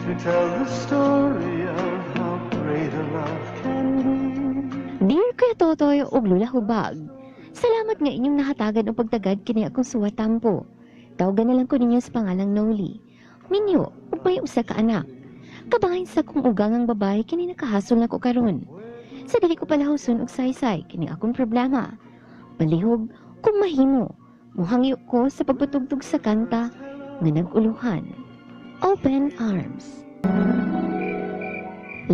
To tell the story of how great a love can be. Dear Kuya Totoy ug Lula Hubag, salamat nga inyong nahatagan og pagtagad kini akong suwat tampo. Tawagan na lang ko ninyo sa pangalang Noli. Minyo, ug may usa ka anak. Kabahin sa akong ugangang babae kini nakahasol nako karon. Sa dili ko palahawson og saysay kini akong problema. Palihog kung mahimo, muhangyo ko sa pagpatugtog sa kanta nga nag-uluhan. Open Arms.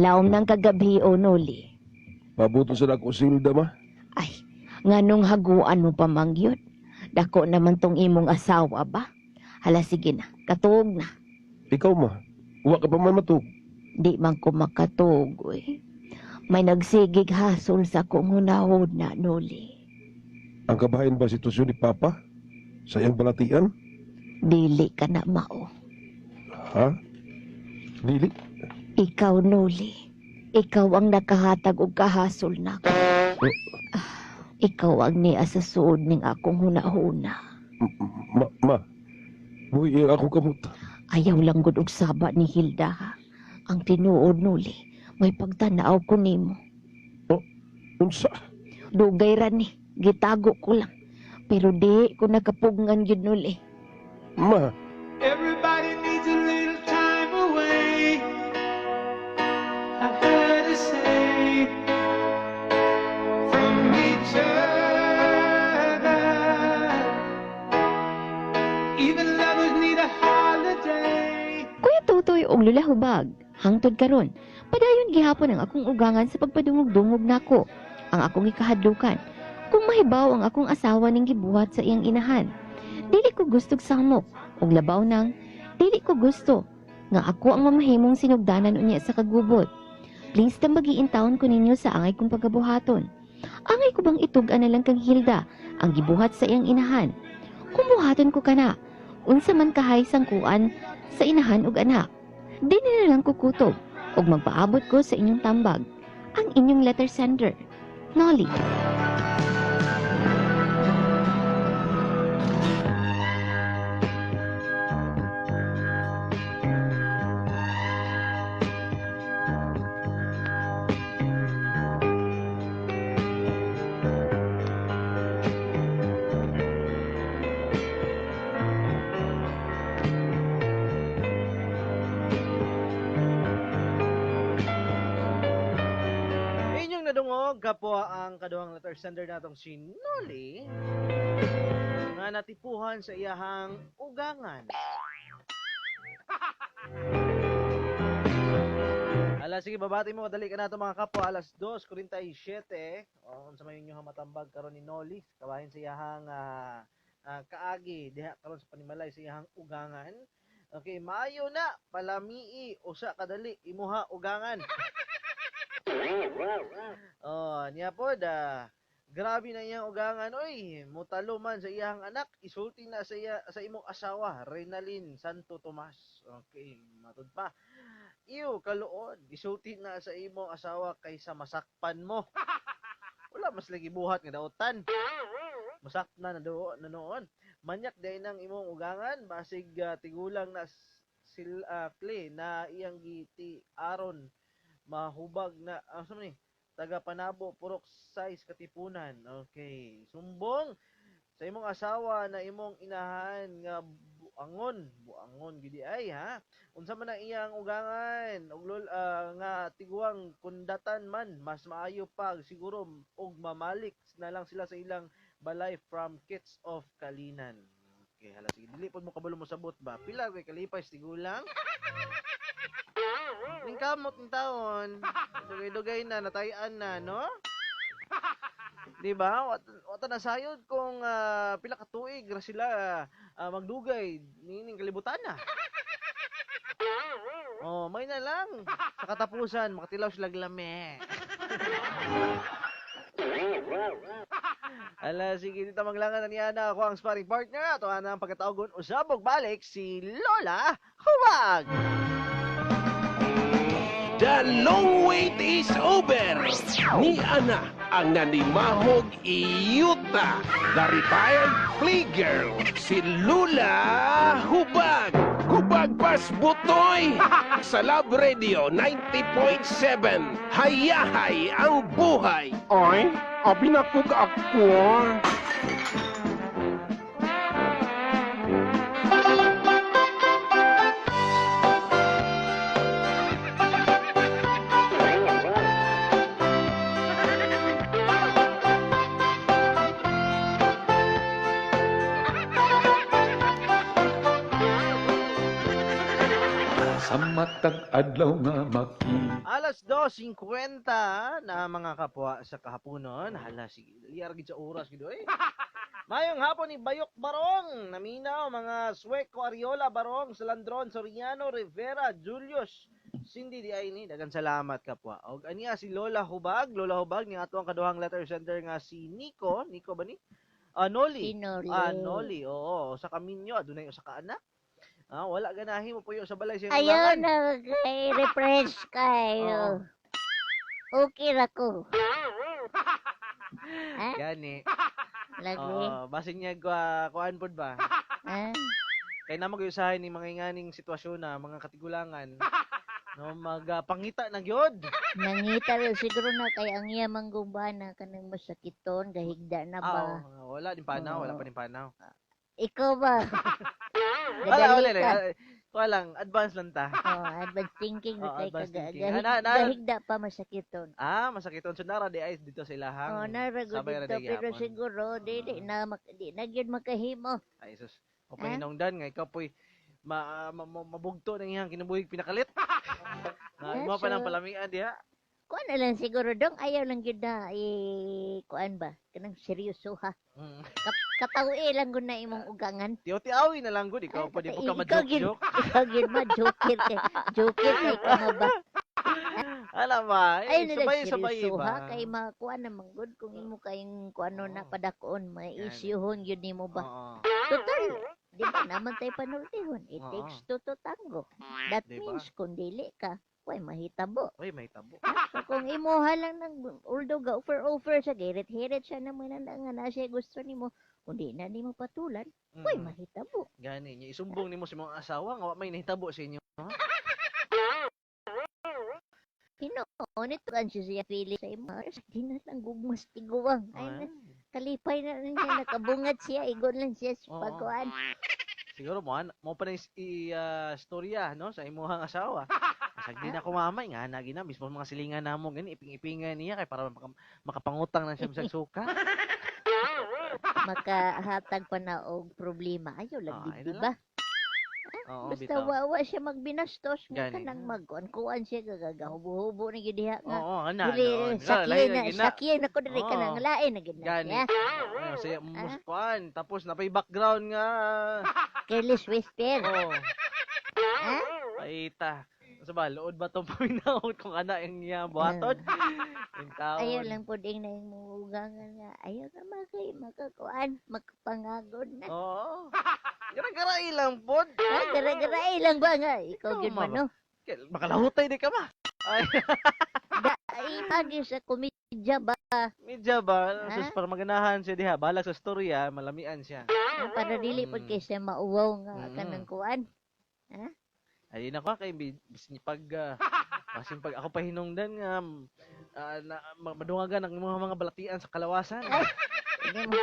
Laom ng kagabi o Noli. Pabuto sa dako silda, ma. Ay, nganong haguan mo pa mangyud? Dako naman tong imong asawa ba? Hala sige na, katuog na. Ikaw, ma. Wa ka pa man matug. Di man ko makatuog, uy. May nagsigig hasol sa akong hunahuna, Noli. Ang kabahin ba sitwasyon ni Papa? Sa iyang balatian? Dili ka na mao. Ha? Dili? Ikaw, Noli. Ikaw ang nakahatag og kahasol nako. Ah, ikaw ang niya sa suod ning akong hunahuna. Ma, ma. Buhi akong kamot. Ayaw lang gud og saba ni Hilda, ha. Ang tinuod, Noli, may pagtanaw ko nimo. Unsa? Dugay ra ni, gitago ko lang. Pero di ko nakapugngan gyud, Noli. Ma, Everybody needs a little time away. I heard her say from each other. Even lovers need a holiday. Kuya Totoy og Lula Hubag, hangtod karon, padayon gihapon ang akong ugangan sa pagpadungog-dungog nako. Ang akong gikahadlukan, kung mahibaw ang akong asawa ning gibuhat sa iyang inahan. Dili ko gustog samok, ug labaw nang dili ko gusto nga ako ang mamahimong sinugdanan unya sa kagubot. Please tambagiin taon ko ninyo sa angay kong pagabuhaton. Angay ko bang itug-an na lang kang Hilda ang gibuhat sa iyang inahan? Kung buhaton ko kana, unsa man kahay sangkuan sa inahan ug anak. Di na lang ko kutob ug magpaabot ko sa inyong tambag. Ang inyong letter sender, Nolly. Inyong nadungog kapwa ang kaduhang letter sender natong si Noli nga natipuhan sa iyahang ugangan. Ala sige, babati mo kadali ka nato mga kapwa alas 2:47. O unsa may inyong matambag karon ni Noli kabahin sa iyahang kaagi diha karon sa panimalay sa iyahang ugangan. Okay, maayo na palamii usa kadali imuha ugangan. Oh, niya pod grabe na iyang ugangan oy, mutalo man sa iyang anak, isulti na sa iya, sa imong asawa, Renalyn Santo Tomas. Okay, matud pa. Iyo kaluod, isulti na sa imong asawa kaysa masakpan mo. Wala mas lagi buhat nga daotan. Masakpan na do na noon. Manyak day nang imong ugangan, basig tigulang na sil kle na iyang giti aron mahubag na sa man ni taga Panabo Purok size Katipunan. Okay, sumbong sa imong asawa na imong inahan nga buangon, buangon gidi ay ha. Unsa man ang iyang ugangan og nga tiguang kundatan man, mas maayo pa siguro og mamalik na lang sila sa ilang balay from Kits of Kalinan. Okay, hala sige, dili pod mo kabalo mo sabot ba. Pila kay kalipay sa tigulang? Ning kamot ning taon. Dugay-dugay na natayan na, no? Di ba? Wata na sayod kung pila ka tuig ra sila magdugay niining kalibutan na. Oh, may na lang. Sa katapusan, makatilaw sila glame. Ala, sige, dito manglangan na niya na ako ang sparring partner. Ato na ang pagkatawagon usabog balik si Lola Hubag. The long wait is over. Ni Ana ang nanimahog iyuta. The retired playgirl, si Lula Hubag. Hubag. Lagpas Butoy sa Love Radio 90.7. Hayahay ang buhay. Ay, abi na ko ka-ako. Sa matag adlaw nga maki Alas 2:50 na, mga kapwa, sa kahaponon. Hala, sige, liyar gid sa oras gid oy. Mayong hapon ni Bayok Barong, naminaw mga Sueco Ariola Barong, Salandron Soriano Rivera, Julius Cindy di ay ni, dagan salamat, kapwa. Og aniya si Lola Hubag, Lola Hubag ni ato ang kaduhang letter sender nga si Nico, Nico ba ni? Ah, Noli. Si Noli. Ah, Noli, oo, sa kaminyo adunay usa ka anak. Ah, wala ganahi mo puyo sa balay sa imong Ayaw ugangan. na kay refresh kayo. Okay ra ko. Ha? Gani. Lagi. Oo, basin niya kwa kuan pod ba? Ha? Kay na mag-usahay ni mga inganing sitwasyon na mga katigulangan no magpangita na gyud. Nangita ra siguro na kay ang iya manggubana kanang masakiton gahigda na Ah, ba? oo, wala din panaw, wala Oo. pa din panaw. Ikaw ba? Wala, Gadali wala ka. lang. Kuha lang, advance lang ta. Oh, advance thinking na Oo, kay advance kaga. thinking. Gahig, Ah, gahigda pa masakiton. Ah, masakiton so nara di ay dito sa ilahang. Oh, nara gud Sabay ra dito di pero gihapon. siguro dili na di na gyud makahimo. Ay sus. O Ha? pahinungdan nga ikaw po'y mabugto ng iyang kinabuhig pinakalit. Na Ah, imo pa nang so- palamian diha. Kuan na lang siguro dong ayaw lang gyud na eh, kuan ba kanang seryoso ha. Katawi lang gud na imong ugangan. Tiyo-tiawi na lang gud ikaw Ah, pa di po ka ikaw gyud- ma-joke-joke. Ikaw gyud ma joker kay joker kay ka ma ba. Ala ba? Ayaw Eh, na lang sabay-sabay seryoso ba? ha kay makuan naman gud kung imo kayong kuano na Oo. padakoon may Yan. isyuhon gyud nimo ba. Oo. Total, di ba naman tayo panultihon. It Oo. takes two to tango. That Di ba? means kung dili ka, way mahitabo. Uy, may tabo. So kung imuha lang ng although ga offer offer sa girit-hirit siya naman na nga na siya gusto nimo, kung di na nimo patulan, way mahitabo. Gani, niya isumbong nimo sa mga asawa nga wa may nahitabo sa inyo. Ha? Hinoon ito ang siya siya pili sa imo. Di na lang gugmas tiguang. Ay na, kalipay na lang siya nakabungat siya, igon lang siya sa Oo. pagkuan. Siguro mo mo pa na i storya no sa imuhang asawa. Masag di na ko mamay nga na gina mismo mga silingan namo gani iping-ipingan niya kay para makapangutang na siya bisag suka. Makahatag pa na og problema. Ayaw lang Ah, gid, ay di na ba? Oo, Basta bitaw. wawa siya magbinastos nga Gani. kanang magkuan-kuan siya gagahubo-hubo na gid diha nga. Oo, ana. Dili noon. sakye Lahi na na gina. sakye na ko diri Oo. kanang lain na gid na Gani. siya. Oo, saya muskuan tapos napay background nga. Careless whisper. Oo. Ha? Ay ta. Sa ba lood ba tong paminawon kung ana ang iya buhaton? Yung taon. Ayaw lang pud ing na imong ugangan nga ayaw na makay makakuan makapangagod na. Oo. Gara-gara ilang pod. Ha, gara-gara lang ba nga ikaw Ikaw, gyud man ma. no. Makalahutay di ka ba? Ay, Ay pagi sa komedya ba medya ba? Ha? Sus, para maganahan siya diha. Balag sa storya, malamian siya. Para dili pud kay siya mauwaw nga kanang kuan. Ay, nako kay bisin pag basin pag ako pahinungdan nga na, madungagan ang mga balatian sa kalawasan. Hindi mo,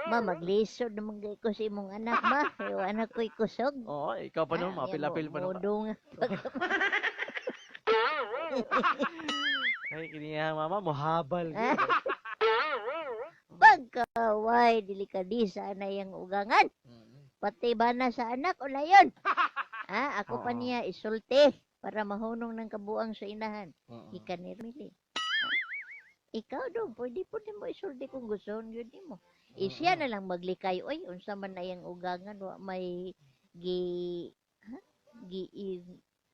ma, maglisod naman gay ko sa imong anak, ma. Kay anak ko'y kusog. Oo, ikaw pa no, Ah, mapil-apil pa no. Mudong. Ay, kiniya mama, mohabal. Ah. Pagkaway, dili ka di sana yung ugangan. Pati ba na sa anak o layon? Ah, ako pa Oo. niya isulti para mahunong ng kabuang sa inahan. Ika ni Romily. Ah, ikaw dong, pwede po nimo isulti kung gusto yun nimo. Siya na lang maglikay, oy, unsa man na yung ugangan, wa may gi, ha? Gi,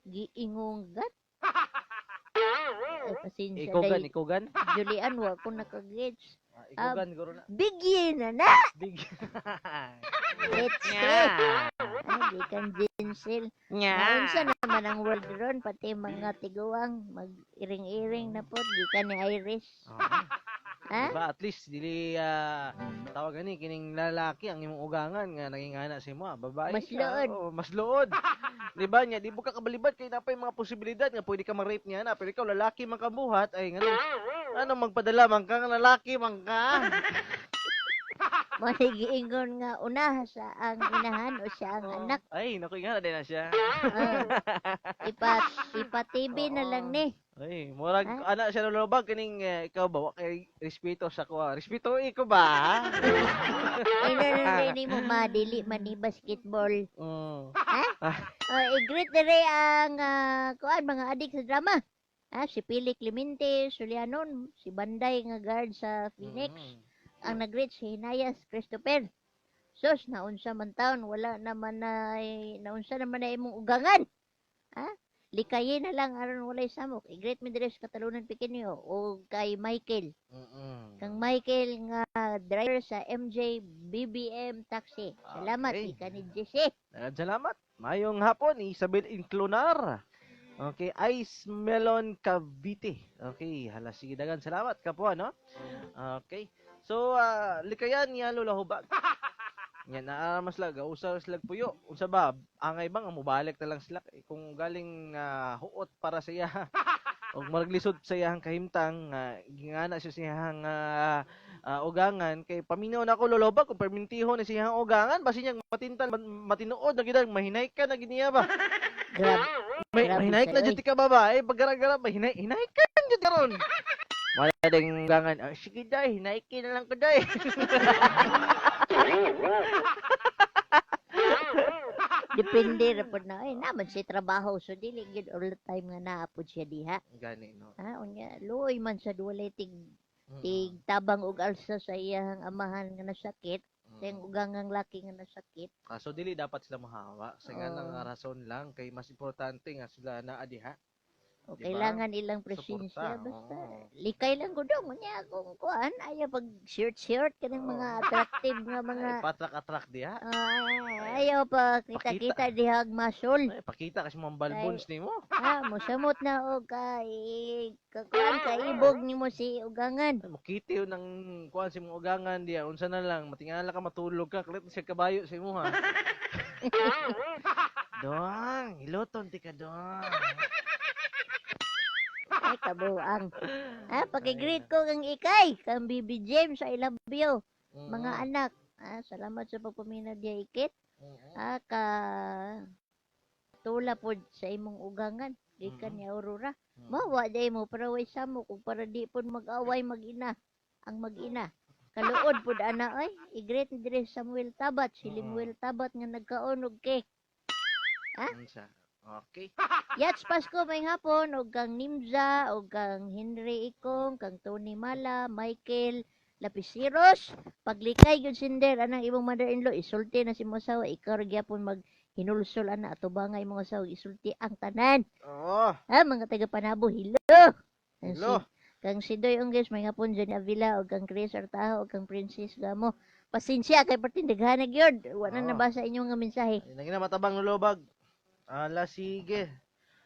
giingonggat. Ay, pasensya Ikugan, day. ikugan. Julian, wa ko nakagets. Ah, ikugan guro na. Bigyan na na! Big. Let's go! Ay, gikan Jinsel. Naunsa naman ang world ron, pati mga tiguang, mag-iring-iring na po, gikan ni Iris. Oo. Ha? Diba? At least dili tawag gani kining lalaki ang imong ugangan nga naging ana sa imo, ah. Babae Mas ka, luod. oo, mas luod. Di ba nya di mo ka kabalibad kay napay mga posibilidad nga pwede ka ma-rape niya na pero ikaw lalaki man ka buhat ay ngano ano magpadala man ka nga lalaki man ka. Mo giingon nga una sa ang inahan o siya ang anak. Ay naku nga na din na siya. Ah, ipa ipa TV na lang ni. Ay, murag Ha? ana siya lulubag kining ikaw ba wa kay respeto sa kuha. Respeto iko ba? Ay na na ni mo madili man ni basketball. Ha? Oh, i-greet dire ang kuan mga adik sa drama. Ha, si Pili Clemente, Sulianon, si Banday nga guard sa Phoenix. Ang nag-greet si Hinayas Christopher. Sus, naunsa man taon, wala naman na, naunsa naman na imong ugangan. Ha? Likayin na lang aron walay samok. I-greet mi dire sa Katalunan Pequeño o kay Michael. Kang Michael nga driver sa MJ BBM Taxi. Salamat, Okay. ika ni Jesse. Daghang salamat. Mayong hapon, Isabel Inclunar. Okay, Ice Melon Cavite. Okay, hala sige daghang salamat kapwa no. Okay. So, likayan niya Lola Hubag. Yan naa mas lag, usa sila puyo. Unsa ba? Angay ba nga mobalik na lang sila Eh, kung galing huot para sa iya. Og maraglisod sa iyang kahimtang nga gingana siya sa iyang ugangan kay paminaw na ako loloba kung permintiho na siyang ugangan basin niyang matintal matinuod na gid mahinay ka na gid niya ba. Grab. May Grabe mahinay na sa'yo, jud ka babae paggaragara mahinay hinay ka jud karon. Wala ding ugangan. Ah, sige day, hinay na lang ko day. Depende ra pod na. Ay, naman siya trabaho. So, dili gyud all the time nga naa pod siya diha. Gani no. Ha, unya, luoy man sa walay tig tig tabang og alsa sa iyang amahan nga nasakit, sa iyang ugangang laki nga nasakit. Ah, so dili dapat sila mahawa sa nga Oo. lang nga rason lang kay mas importante nga sila naa diha. O Di ba? kailangan ilang presensya Suporta, basta oo. likay lang ko dong unya kung kuan ayaw pag shirt shirt kanang mga attractive nga mga Ay, patrak-atrak diha. Ah, ayaw pa kita-kita diha og muscle. Ay, pakita kasi mga balbons nimo. Ha, mosamot na og kay kakuan kaibog nimo si ugangan. Ay, mukitiw ng kuan si mga ugangan diha unsa na lang matingala ka matulog ka kalit siya kabayo sa imo ha. Dong, hiloton ti ka dong. Ay kabuang. Ha, paki-greet ko kang Ikay, kang Bibi James, I love you. Mga anak, ah, salamat sa pagpaminaw diha Ikit. Ah, ka tula pod sa imong ugangan gikan ni Aurora. Mawa day mo para way samok ug para di pod mag-away mag-ina ang mag-ina. Kaluod pod ana oy. I-greet ni dire Samuel Tabat, si Limuel Tabat nga nagkaon og cake. Ha? Unsa? Okay. Yats Pasko may hapon og kang Nimza og kang Henry Ikong, kang Tony Mala, Michael Lapisiros. Paglikay gyud sinder anang imong mother-in-law isulti na si imong asawa ikaw ra gyapon mag hinulsol ana atubangay imong asawa isulti ang tanan. Oo. Ha mga taga Panabo, hello. Kang Hello. Si, kang si Doy Ongges may hapon Jenny Avila og kang Chris Artajo og kang Princess Gamo. Pasensya kay perting daghan na gyud. Wa na Oo. nabasa inyong nga mensahe. Ay, nangina matabang lulobag. Alas sige.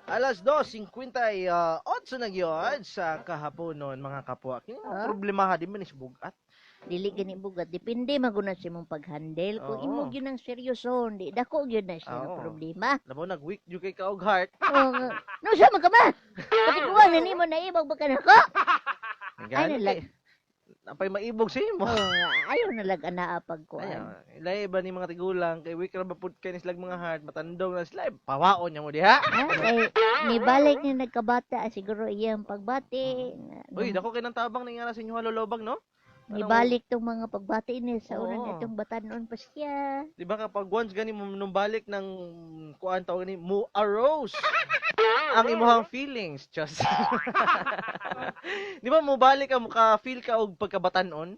Alas 2:58 na gyud sa kahaponon mga kapwa. Kini mga Ah. problema ha di man is bugat. Dili gani bugat depende man gud na sa imong pag-handle. Kung Oo. imo gyud ang seryoso, di dako gyud na siya nga Oo. problema. Labaw nag weak jud kay ka og heart. Oo nga. No sa man ka ba? Patiguan na nimo naibog ba kanako? Ay, Gani nalag. kay napay maibog sa imo. Oo nga, ayaw na lag anaa pagkuan. Ayaw, ilay ba ni mga tigulang kay weak ra ba pud kay ni silag mga heart matandong na sila eh, pawaon niya mo diha. Ha? Kay nibalik ni nagkabata siguro iyang pagbati. Uy, dako kay nang tabang ni nga sa inyo lolobag no? Nibalik tong mga pagbati ni sa Oo. una nitong batanon pa siya. Di ba kapag once gani mo nung balik ng kuan tawag ni mo arose ang imuhang feelings, just. Di ba mo balik ka mo ka feel ka og pagkabatanon?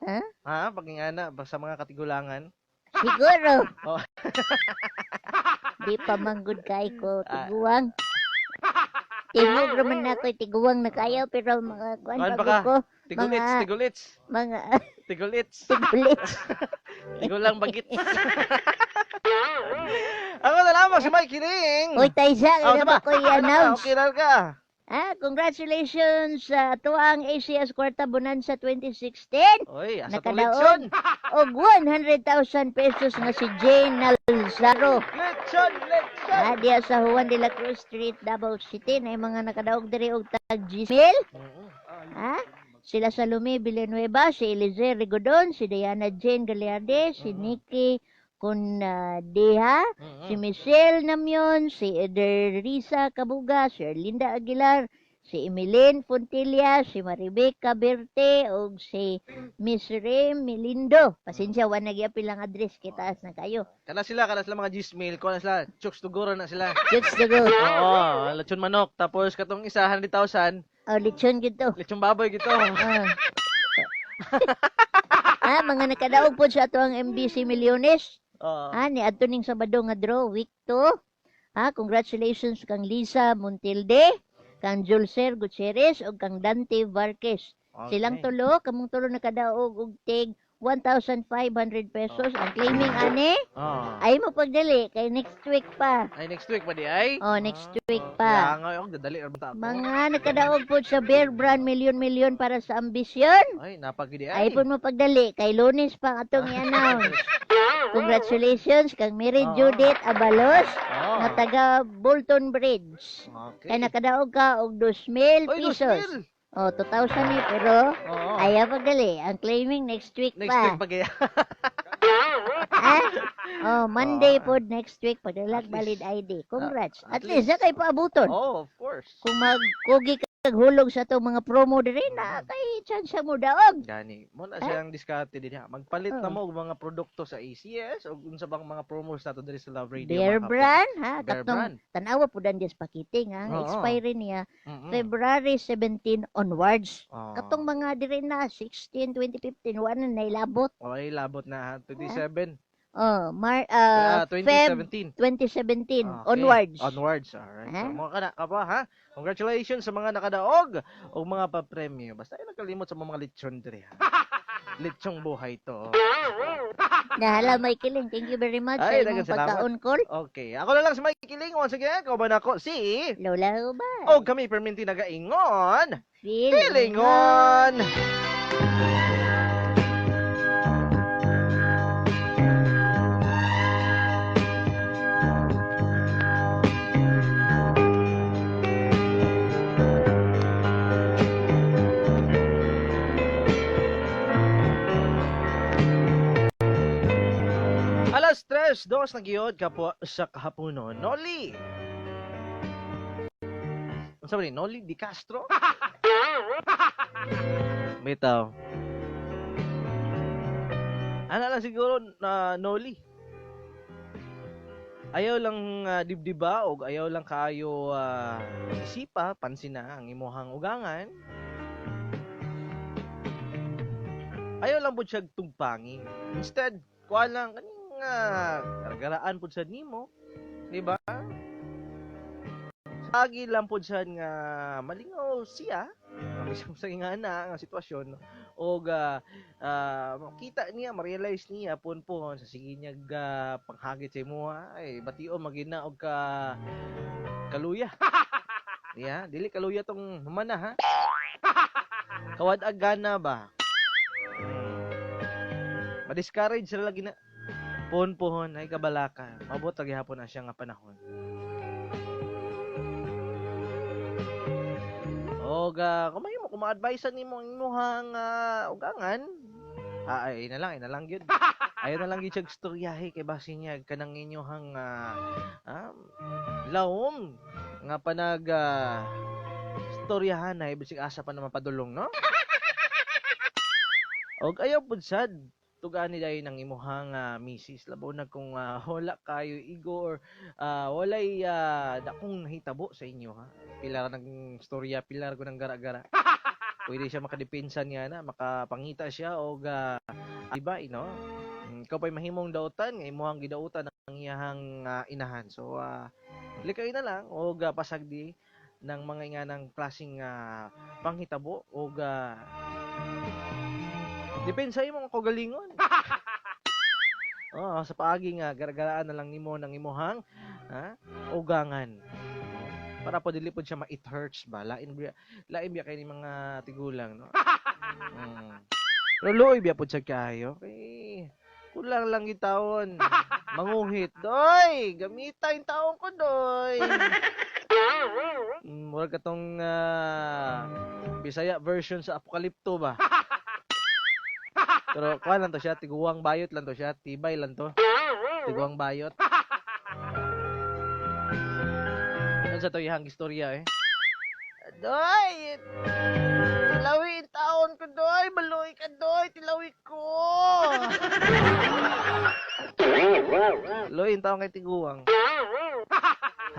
Ha? Ha, pag ingana ba sa mga katigulangan? Siguro. Oh. Di pa manggod kay ko Ah. tiguang. Tingog raman na ako'y tiguang na kayo pero mga kuan Kuan pa pa ka? ko Tigulits, tigulits, mga tigulits, tigulits. tigulang bagit. Ako na lamang si Mike Hiling. Hoy Taysa, Oh, ano sama. ba ko i-announce? Okay lang ka. Ah, congratulations sa atuang ACS Kwarta Bonanza 2016 Oy, asa to Nakadaog. lechon. Og 100,000 pesos nga si Jane Nalzaro. Lechon, lechon. Ah, diya sa Juan de la Cruz Street, Davao City, na yung mga nakadaog diri og tag Gmail. Ha? Sila Salome Villanueva, si Elizer Rigodon, si Diana Jane Galiarde, si Nikki Condeja, si Michelle Namyon, si Ederisa Kabuga, si Erlinda Aguilar, si Emilene Fontilla, si Maribeca Berte, ug si Miss Ray Melindo. Pasensya, wa nagyapil ang address, kitaas na kayo. Kana sila mga Gmail, ko na sila, chooks tuguro na sila. Chooks to go. Oo, lechon manok. Tapos katong isa 100,000, Oh, lechon gito. lechon baboy gito. Ah. Ah, mga nakadaog po sa ato ang MBC Milliones. Oo. Ah, ni adto ning Sabado nga draw week 2. Ah, congratulations kang Lisa Montilde, kang Julcer Gutierrez ug kang Dante Varquez. Okay. Silang tulo, kamong tulo nakadaog og tig 1,500 pesos. Ang claiming ane, Oo. ay mo pagdali kay next week pa. Ay, next week pa di ay? Oh, next week Kaya pa. nga, oh, dadali ra ba ta ako? Mga nakadaog po sa Bear Brand milyon-milyon para sa ambisyon. Ay, napagidi Ay ay. po mo pagdali kay Lunes pa ang atong i-announce. Congratulations kang Mary Oo. Judith Abalos Oo. nga taga Bolton Bridge. Okay. Kay nakadaog ka og 2,000 Oy, pesos. 2,000. Oh, 2,000 ni pero Oo. ayaw pagdali. Ang claiming next week Next pa. week pa kaya. Ha? Oh, Monday Oo. pod next week padalag At valid least. ID. Congrats. At At least na kay paabuton. Oh, of course. Kung magkugi kag hulog sa atong mga promo diri na kay chance mo daog. Gani, mo na siyang diskarte din ha. Magpalit na Oo. mo og mga produkto sa ACS o unsa bang mga promos nato diri sa Love Radio. Bear mga kapo. brand ha, Bear katong brand. tanawa pud ang Diyos pakiting ha. Oo. Expiry niya Mm-mm. February 17 onwards. Oo. Katong mga diri na 16, 2015 wa na nailabot. Okay, labot na ha. 27. Oh, Feb 2017. 2017 Okay. onwards. Onwards, alright. Ha? So, mga kana, kapa, ha? Congratulations sa mga nakadaog o mga papremyo. Basta ay nakalimot sa mga lechon diri, ha? Lechong buhay to. Nahala may kiling. Thank you very much Ay, sa imong daghang salamat. pagkaon call. Okay, ako na lang si Mike Kiling. Once again, kauban ako si... Lola Uba. O kami perminti nagaingon. Feeling Feeling on! Alas 3:02 na giyod kapo sa kahaponon. Noli! Unsa ba ni? Noli Di Castro? Bitaw. Ana lang siguro na Noli. Ayaw lang dibdiba og ayaw lang kaayo isipa, pansina ang imuhang ugangan. Ayaw lang pud siya tugpangi. Instead, kuha lang kaning gargaraan pud sad nimo, di ba? Agi lang pud sad nga malingaw siya ang isang sa ingana nga sitwasyon og makita niya, ma-realize niya pun-pun sa sige niya panghagit sa imuha, ay batio magina og ka kaluya. Yeah, dili kaluya tong humana ha. Kawad-ag gana ba? Ma-discourage sila lagi na. Puhon-puhon ay kabalaka. Mabot lagi hapon na siya nga panahon. Og kung mahimo, kung ma-advise nimo ang imuhang ugangan, ay na lang, ay na lang gyud. Ayaw na lang gyud siya istoryahe kay base niya kanang inyohang laom nga panag istoryahan ay bisig asa pa naman padulong, no? Og ayaw pud sad tugaan ni dayon ang imuhang misis, labo na kung wala kayo igo or walay dakong nahitabo sa inyo ha. Pila ra nang storya, pila ra ko ng gara-gara. Pwede siya makadepensa niya na, makapangita siya og iba, no? Ikaw pa'y mahimong dautan nga imuhang gidautan ang iyahang inahan. So likay na lang og pasagdi ng mga inganang klaseng panghitabo og depensa imong kaugalingon. Oo, sa paagi nga gargaraan na lang nimo ng imuhang ugangan. Para po dili po siya ma-it hurts ba. Lain biya kay ni mga tigulang, no? Pero luoy biya po siya kayo. Kay kulang lang gitawon. Manguhit. Doy, gamita yung taon ko, doy. Murag katong Bisaya version sa Apokalipto ba? Pero kuan lang to siya, tiguang bayot lang to siya, tibay lang to. Tiguang bayot. Ano sa to iyang istorya eh? Doy! Tilawi yung taon ko, doy! Maluoy ka, doy! Tilawi ko! Luoy yung taon kay tiguang.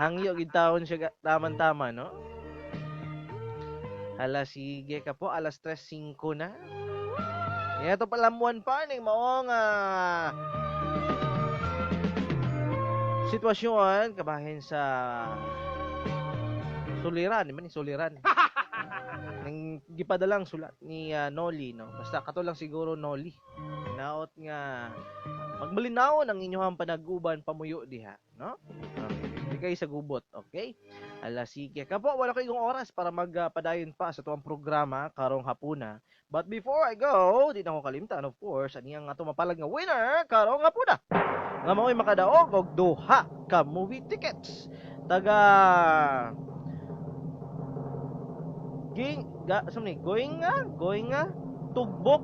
Hangyo gid taon siya taman-tama, no? Hala, sige ka po. Alas 3:05 na. Ito palamuan pa ning maong sitwasyon kabahin sa suliran, di man ni suliran. Ning gipadalang sulat ni Noli, no. Basta kato lang siguro Noli. Naot nga magmalinawon ang inyong panag-uban pamuyo diha, no? Okay. Di kayo sa gubot, okay? Ala, sige. Kapo, wala ko igong oras para magpadayon pa sa tuwang programa karong hapuna. But before I go, di na ko kalimtan, of course, aniyang ato mapalag nga winner karong hapuna. Nga mao'y makadaog og duha ka movie tickets. Taga Ging, ga, sa ni, going nga, going nga, Tugbok.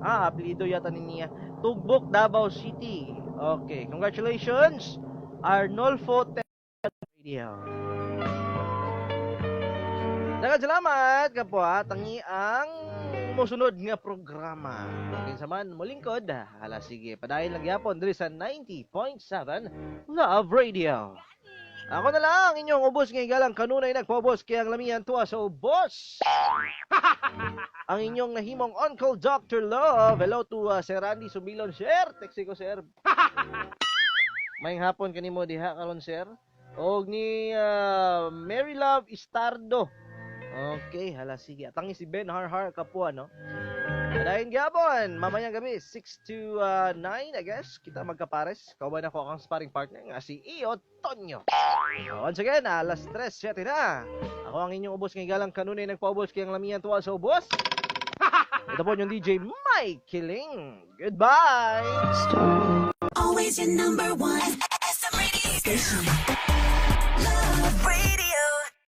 Ah, apelyido yata ni niya. Tugbok, Davao City. Okay, congratulations, Arnolfo T. Radio. Daghang salamat kapo ha, tangi ang mosunod nga programa. Kinsa man molingkod, hala sige, padayon lang gyapon diri sa 90.7 Love Radio. Ako na lang inyong ubos nga igalang kanunay nagpaubos kay ang lamian tuwa sa ubos. Ang inyong nahimong Uncle Dr. Love. Hello to Sir Randy Sumilon. Sir, text ko, sir. Maayong hapon kanimo diha karon, sir. Og ni Mary Love Istardo. Okay, hala sige. Atangi si Ben Harhar kapwa, no? Padayon gyapon, mamayang gabi, 6 to 9, I guess. Kita magkapares. Kauban ako ang sparring partner nga si Iyo Tonyo. Once again, alas 3:07 na. Ako ang inyong ubos ng galang kanunay nagpaubos kay ang lamian tuwa sa ubos. Ito po yung DJ Mike Killing. Goodbye! Always your number one SM radio station. Love Radio.